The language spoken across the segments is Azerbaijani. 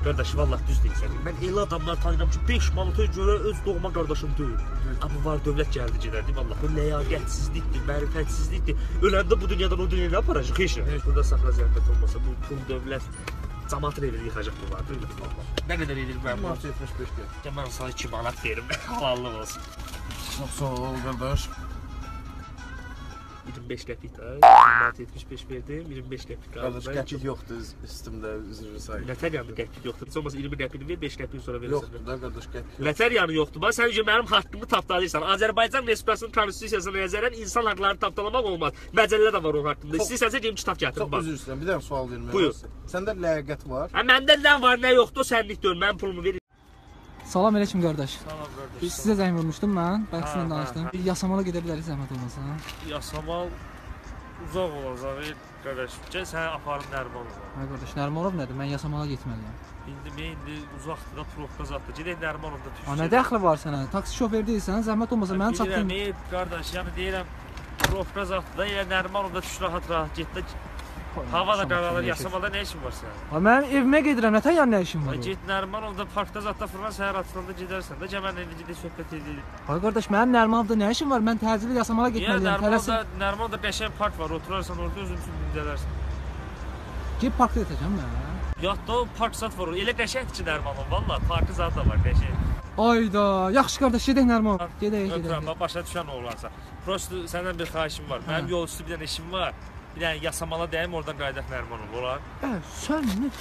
Qardaş, vallah düz deyirsən. Mən elə adamlar tanıyıram ki, 5 manata görə öz doğma qardaşım deyil. Amma var dövlət gəldi gedərdi vallah. Bu ləyaqətsizlikdir, mərifətsizlikdir. Öləndə bu dünyadan o dünyaya nə aparacaq? Heç nə. Burada saxla zəhmət olmasa bu pul dövlət camaatın evini yıxacaq bu var dövlət vallah. Nə qədər edir mən? 75 qəpik. Gəl mən sana 2 manat verim. Halallıq olsun. Çox sağ ol qardaş. 25 qəpik də. 1 manat 75 verdim, 25 qəpik qaldı. Qardaş, qəpik yoxdur üstümdə, üzrünü say. Nətər yanı qəpik yoxdur? Heç olmasa 20 qəpikini ver, 5 qəpikini sonra verirsən. Yoxdur da qardaş, qəpik yoxdur. Nətər yanı yoxdur? Bax, sən mənim haqqımı tapdalayırsan. Azərbaycan Respublikasının konstitusiyasına nəzərən insan haqlarını tapdalamaq olmaz. Məcəllə də var onun haqqında. İstəyirsənsə gedim kitab gətirim Çox bax. üzr istəyirəm, bir dənə sual vermək Buyur. olar. Səndə ləyaqət var? Hə, məndə nə var, nə yoxdur, sənlik deyil. Mənim pulumu ver. Salam aleyküm qardaş. Salam qardaş. Biz sizə zəng vurmuşdum mən. Bəlkə Hə, sizinlə danışdım. hə, Bir Yasamala gedə bilərik zəhmət olmasa. Yasamal uzaq olacaq, qardaş. Gəl səni aparım Nərimanova. Ay qardaş, Nərimanov nədir? Mən Yasamala getməliyəm. İndi uzaqdır da, probka zaddır. Gedək Nərimanovda düşsün. Ha, nə dəxli var sənə? Taksi şoferi deyilsən, zəhmət olmasa məni çatdın. Bilirəm, qardaş, yəni deyirəm, probka zaddır da, elə Nərimanovda düş rahat-rahat get də. Hava da qaralır, Yasamalda nə işin var sənin? Ha, mənim evimə gedirəm, nə tər nə işim var? Ay get Nərimanovda parkda zadda fırlan, səhər atılanda gedərsən də, gəl mənlə indi gedək söhbət edirik. Ay qardaş, mənim Nərimanovda nə işim var? Mən təcili Yasamala Niyə getməliyəm. Tələsin. Nərimanovda qəşəng park var, oturarsan orada özün üçün dincələrsən. Gedib parkda yatacağam mən. Yat da o park zad var, elə qəşəngdir ki Nərimanov, valla parkı zad da var qəşəng. Ayda, yaxşı qardaş, gedək Nərimanov. Gedək, Öpürəm, gedək. başa düşən oğlansan. Prosto səndən bir xahişim var. Mənim yol üstü bir dənə işim var. Bir dənə Yasamala dəyim, oradan qayıdaq Nərimanov, olar. Sən nə?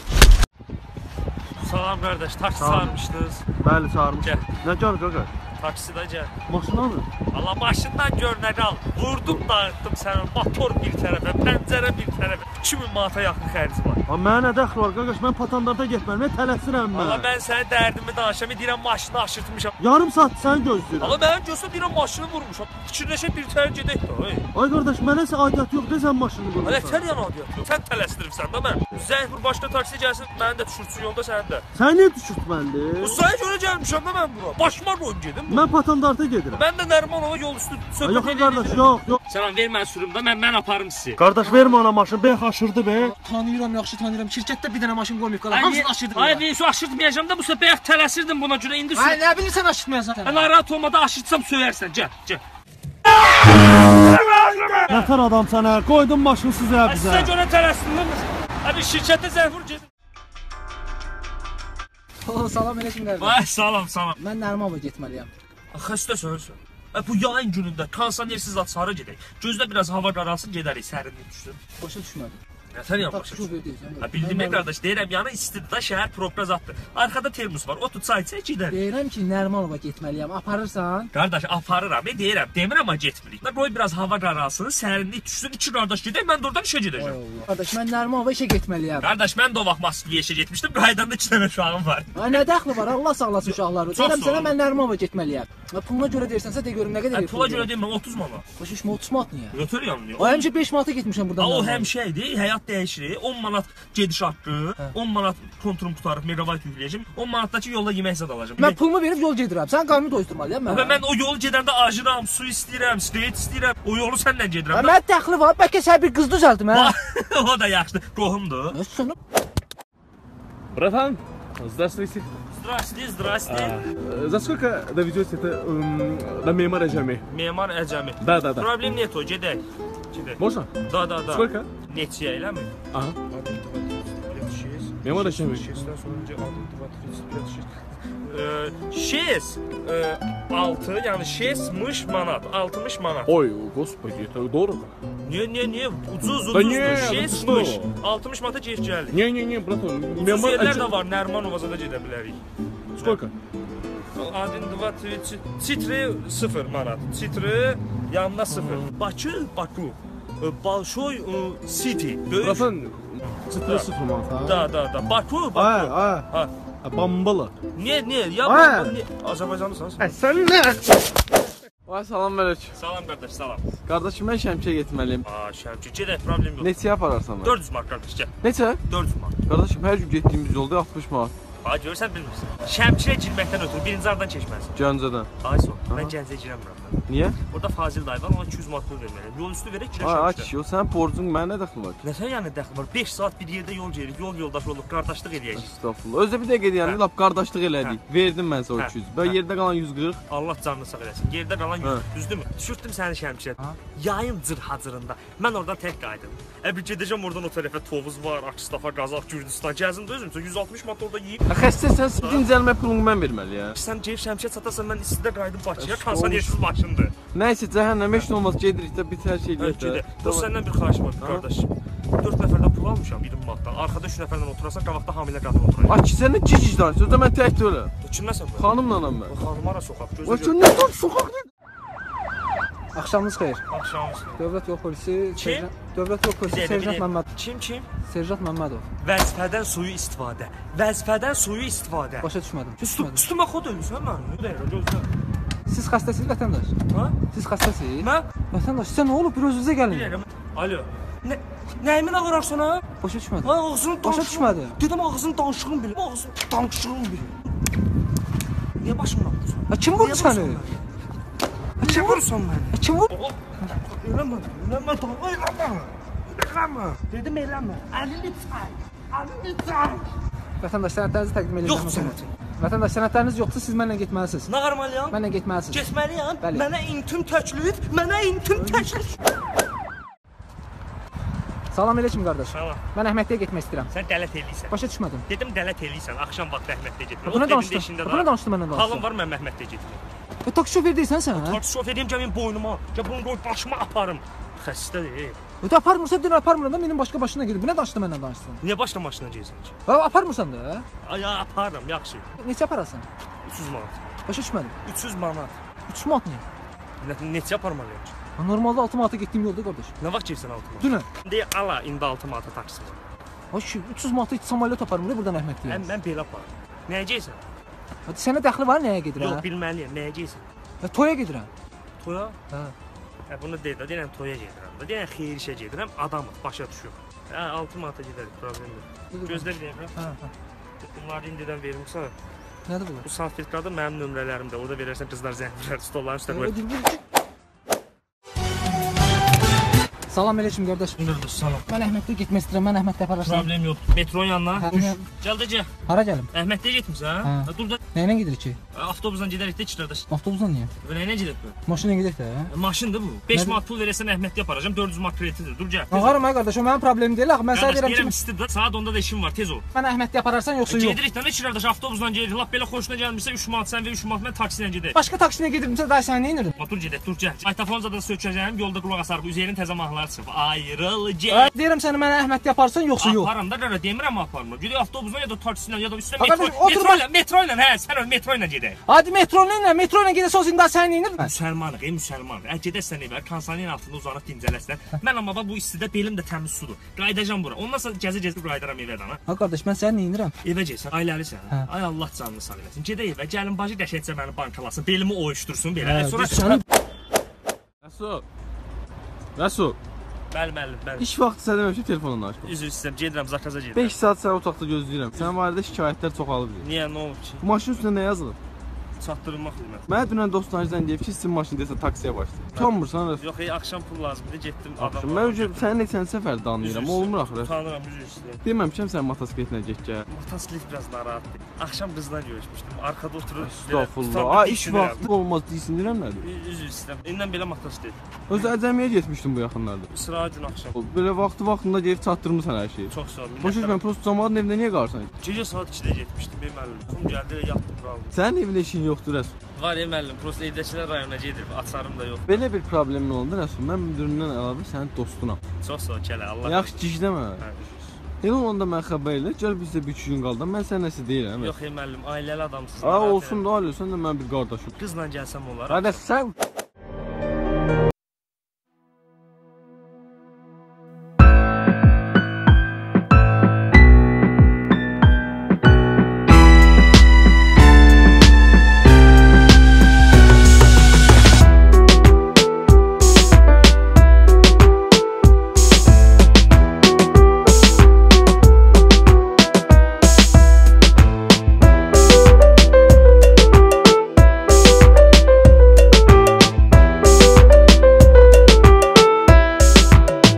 Salam qardaş, taksi çağırmışdınız. Bəli, çağırmışdım. Gəl. Nə gəl qardaş? Taksi də gəl. Maşın alır. Allah maşından gör nə qal. Vurdum, dağıtdım səni. Motor bir tərəfə, pəncərə bir tərəfə. 2000 manata yaxın xərci var. Ha, mənə nə dəxli var qardaş? Mən patandarda getməliyəm, tələsirəm mən. Allah mən sənə dərdimi danışam, deyirəm maşını aşırtmışam. Yarım saat səni gözləyirəm. Allah mənim gözüm deyirəm maşını vurmuşam. Fikirləşə bir tər gedək də. Ey. Ay qardaş, mənə isə aidiyyatı yox, desən maşını vurmuşam. Hələ tər yana adiyyatı yox. Sən tələsdiribsən də mən. Zəng vur başqa taksi gəlsin, məni də düşürsün yolda səni də. Sən niyə düşürtməli? Ustaya görə gəlmişəm də mən bura. Başıma qoyum gedim. Mən patandarda gedirəm. Mən də Nərimanova yol üstü söhbət Yox qardaş, yox, yox. Salam ver mən sürüm də, mən aparım sizi. Qardaş vermə ona maşın, bəyək aşırdı be. Tanıyıram, yaxşı tanıyıram. Şirkətdə bir dənə maşın qoymayıb qalan. Hamısını aşırdı. Ay, bir su aşırtmayacağam da bu səfər bayaq tələsirdim buna görə. İndi Ay, nə bilirsən aşırtmayasan? Mən narahat olma da aşırtsam söyərsən. Gəl, gəl. Nətər adam sənə, qoydum maşını sizə bizə. Sizə görə tələsdim. Abi şirkətə zəng vur gedin. Salam aleyküm qardaş. Vay, salam, salam. Mən Nərimanova getməliyəm. Xəstəsən sən. Bu yayın günündə kondisionersiz at hara gedək? Gözlə biraz hava qaralsın, gedərik, sərinlik düşsün. Başa düşmədim. Nətər yan başa düşmədin? Ha, bildim qardaş, deyirəm yanı istidir da, şəhər probka zaddır. Arxada termos var, otur çay içək gedərik. Deyirəm ki, Nərimanova getməliyəm. Aparırsan? Qardaş, aparıram, deyirəm, demirəm amma getmirik. Qoy biraz hava qaralsın, sərinlik düşsün, iki qardaş gedək, mən də oradan işə gedəcəm. Qardaş, mən Nərimanova işə getməliyəm. Qardaş, mən də o vaxt Moskvaya işə getmişdim, qayıdanda 2 dənə uşağım var. Ay, nə dəxli var, Allah sağlasın uşaqları. Deyirəm sənə, mən Nərimanova getməliyəm. Puluna görə deyirsənsə, de görüm nə qədər. Pula görə demirəm, 30 manat. Başa düşmə, 30 manat niyə? Götür yanını. Ay, həmişə 5 manata getmişəm buradan. O həmişə idi, həyat dəyişir. 10 manat gediş haqqı, 10 manat konturum qutarıb megabayt yükləyəcəm, 10 manatdakı yolda yemək zad alacağam. Mən pulumu verib yol gedirəm. Sən qarnını doydurmalıyam mən. Mən o yolu gedəndə acıram, su istəyirəm, siqaret istəyirəm. O yolu səndən gedirəm. Mən dəxli var, bəlkə sən bir qız düzəldim hə. O da yaxşıdır, qohumdur. Братан, здравствуйте. Здрасте, здрасте. За сколько доведете это до Мемар Эджами? Memar Əcəmi. Да, да, да. Problem нет, o, gedək. Gedək. Можно? Da, da, da. Сколько? Neçəyə eləmi? Ага. Мемар Эджами. 6, 6, yəni 60 manat, 60 manat. Ой, господи, это дорого. Niyə? Ucuz, Da ucuzdur. niyə? 60, 60 manata geyif gəlir. Не-не-не, братан, Ucuz Мемар yerlər də Эджами. var, Nərimanova da gedə bilərik. Сколько? 1, 2, 3, çitri 0 manat. Çitri yanına 0. Bakı, Baku. Bolşoy City. Böyük. Братан, цифры 0 manat, ha? Da, da, da. Baku, Baku. Ay, ay. Ha. Bambalı. Niyə, niyə? Ya Ay. bu, niyə? Azərbaycanlısan sən? Sən nə? Vay, salam əleykum. Salam qardaş, salam. Qardaşım, mən Şəmkiyə getməliyəm. Aa, Şəmki, gedək, problem yox. Neçəyə apararsan məni? 400 manat qardaş, gəl. Neçə? 400 manat. Qardaşım, hər gün getdiyimiz yolda 60 manat. Ay görürsən bilmirsən. Şəmkirə girməkdən ötürü birinci hardan keçməlisən? Gəncədən. Ay son. Mən Gəncəyə girəmirəm. Niyə? Orada Fazil dayı var, ona 200 manat pul verməliyəm. Yol üstü verək girək Ay Şəmkirə. kişi, o sənin borcun mənə nə dəxli var ki? Nə sən yəni dəxli var? 5 saat bir yerdə yol gedirik, yol yoldaşı olduq, qardaşlıq eləyəcəyik. Estağfurullah. Özü də bir dəqiqə deyəndə lap qardaşlıq elədik. Verdim mən sənə o 200. Və yerdə qalan 140. Allah canını sağ eləsin. Yerdə qalan 100, düzdürmü? Düşürtdüm səni Şəmkirə. Yayın cır hacırında. Mən oradan tək qayıdım. Bir gedəcəm oradan o tərəfə Tovuz var, Akstafa, Qazax, Gürcüstan. Gəzim də özüm. 160 manat orada yeyib. Xəstəsən, dincəlmə pulunu mən verməliyəm. Sən gedib Şəmkirə çatarsan, mən istidə qayıdım Bakıya. Kondisionersiz maşındır. Nəysə, cəhənnəmə heç nə olmaz, gedirik də bitər şey eləyək də. Dost, səndən bir xahişim var qardaş. 4 nəfərdən pul almışam 20 manatdan. Arxada 3 nəfərdən oturarsan, qabaqda hamilə qadın oturacaq. Ay ki, sən nə cic danışırsan? Özü də mən tək deyiləm. Kimlə sən? Xanımla mən. Xanım hara soxaq? Ay sən nə dur, soxaq nə? Axşamınız xeyir. Axşamınız xeyir. Dövlət Yol Polisi Kim? Dövlət Yol Polisi Serjant Məmmədov. Kim? Serjant Məmmədov. Vəzifədən sui istifadə. Vəzifədən sui istifadə. Başa düşmədim. Üstümə xod ölmüsən mən. Gözlə. Siz xəstəsiniz vətəndaş? Ha? Siz xəstəsiniz? Mən? Vətəndaş, sizə nə olub? Bir özünüzə gəlin. Alo. Nəyimin ağırarsan ha? Başa düşmədim. Ha, ağzını Başa düşmədim. Dedim ağzını danışığın bilir. Ağzını danışığın bilir. Niyə başımdan vurursan? Ha, kim vurdu səni? Kim vurursan məni? Kim vurdu? Eləmə, eləmə, eləmə. Eləmə. Dedim eləmə. Əlini çək. Əlini çək. Vətəndaş, sənədlərinizi təqdim edəcəm. Yox sənəd. Vətəndaş, sənədləriniz yoxsa siz mənlə getməlisiniz. Nə qarmalıyam? Mənlə getməlisiniz. Getməliyəm. Bəli. Mənə intim təklif, mənə intim təklif. Salam eləyim qardaş. Salam. Mən Əhmədliyə getmək istəyirəm. Sən dələt eləyirsən. Başa düşmədim. Dedim dələt eləyirsən. Axşam vaxtı Əhmədliyə getmə. Bu nə danışdın? Bu nə danışdın mənlə danışdın? Halım var, mən Əhmədliyə getməyəm. Taksi şoferi deyilsən sən, hə? Taksi şoferiyəm, gəl mənim boynuma. Gəl bunu qoy başıma aparım. Xəstədir. Bu da aparmırsa, dünən aparmıram da mənim başqa başına gedir. Bu nə danışdı mənlə danışsın? Niyə başqa maşına gedirsən ki? Ha, aparmırsan da, hə? Ay, aparıram, yaxşı. Neçə aparasan? 300 manat. Başa düşmədim. 300 manat. 3 manat niyə? Neçə aparmalıyam ki? Normalda 6 manata getdiyim yolda qardaş. Nə vaxt gedirsən 6 manata? Dünən. Deyə ala indi 6 manata taksi. Ay, 300 manata heç samolyot aparmır buradan Əhmədliyə. Mən belə aparıram. Nəyə gedirsən? Hadi sənə dəxli var nəyə gedirəm? Yox, bilməliyəm, nəyə gedirsən? Toya gedirəm. Toya? Hə. Bunu de də, deyirəm toya gedirəm. Deyirəm xeyir işə gedirəm, adamıq, başa düşüb. Hə, 6 manata gedərik, problem yox. Gözlə bir dəqiqə. Hə, hə. Bunları indidən verim sənə. Nədir bunlar? Bu sertifikadır mənim nömrələrimdə. Orada verərsən qızlar zəng vurar, stolların üstə qoyar. Salam eləyim qardaş. Buyur, salam. Mən Əhmədliyə getmək istəyirəm. Mən Əhmədliyə apararsan. Problem yoxdur. Metronun yanına. Hə, Gəl də gəl. Hara gəlim? Əhmədliyə getmisən? Hə. Dur da. Nə ilə gedirik ki? Avtobusla gedərik də qardaş. Avtobusla niyə? Nə ilə gedək bu? Maşınla gedək də. Maşındır bu. 5 manat pul verəsən Əhmədliyə aparacağam. 400 manat kreditidir. Dur gəl. Ağarım ay qardaş, o mənim problemim deyil axı. Mən sənə deyirəm ki, istidir. Saat 10-da da işim var, tez ol. Mən Əhmədliyə apararsan yoxsa yox? Gedirik də nə qardaş, avtobusla gedirik. Lap belə xoşuna gəlmirsə 3 manat sən ver, 3 manat mən taksi ilə gedək. Başqa taksi ilə gedirmsə daha sən nə edirdim? Dur gedək, dur gəl. Aytafon zaten sökəcəyəm, yolda qulaq asarıq. Üzeyrin təzə mahnıları çıxıb. Ayrıl gəl. Deyirəm sənə mənə Əhmədliyə aparsan yoxsa yox? Aparam da qardaş, demirəm aparmıram. Gedək avtobusla ya da taksi ilə ya da üstə metro ilə, metro ilə, hə, sən öl metro ilə gedək. Hadi metro ilə, metro ilə gedəsə olsun daha sən nə edirdim? Müsəlmanıq, ey müsəlmanıq. Əgər gedəsən evə, kondisionerin altında uzanıb dincələsən. Mən amma bax bu istidə belim də təmiz sudur. Qayıdacam bura. Ondan sonra gəzə-gəzə qayıdaram evə dana. Ha qardaş, mən səni nə edirəm? Evə gəlsən, ailəlisən. Ay Allah canını sağ eləsin. Gedək evə, gəlin bacı qəşəngcə məni bankalasın, belimi oyuşdursun belə. Sonra Rəsul. Rəsul. Bəli, müəllim, bəli. İş vaxtı sən deməmişəm telefonla danışma. Üzr istəyirəm, gedirəm, zakaza gedirəm. 5 saat səni otaqda gözləyirəm. Sənin barədə şikayətlər çoxalıb. Niyə, nə olub ki? Bu maşının üstünə nə yazılıb? Çatdırılma xidməti. Mənə dünən dostlarım zəng deyib ki, sizin maşın desə taksiyə başlayır. Utanmırsan Rəsul? Yox, axşam pul lazımdır, getdim adam. Mən səni neçənci səfər danıyıram, olmur axı. Utanıram, üzr istəyirəm. Deməmişəm sən motosikletlə get gəl. Motosiklet biraz narahatdır. Axşam qızla görüşmüşdüm. Arxada oturur. Estağfurullah. Ay iş vaxtı olmaz deyirsən nədir? Üzr istəyirəm. İndən belə motosiklet. Özü Əcəmiyə getmişdim bu yaxınlarda. Sıra gün axşam. Belə vaxtı vaxtında gedib çatdırmısan hər şeyi. Çox sağ ol. Başa düşmürəm, prosta camaatın evində niyə qalırsan? Gecə saat 2-də getmişdim, ey müəllim. Yuxum gəldi, yatdım qaldım. Sənin evində işin yoxdur Rəsul. Var ey müəllim, prosta evdəkilər rayona gedir, açarım da yox. Belə bir problemin olanda Rəsul, mən müdüründən əlavə sənin dostunam. Çox sağ ol kələ, Allah. Yaxşı gicləmə. Elə olanda mən xəbər elə, gəl bizdə bir iki gün qal da, mən sənə nəsə deyirəm. Yox ey müəllim, ailəli adamsınız. A olsun da ailə, sən də mənim bir qardaşım. Qızla gəlsəm olar. Qardaş sən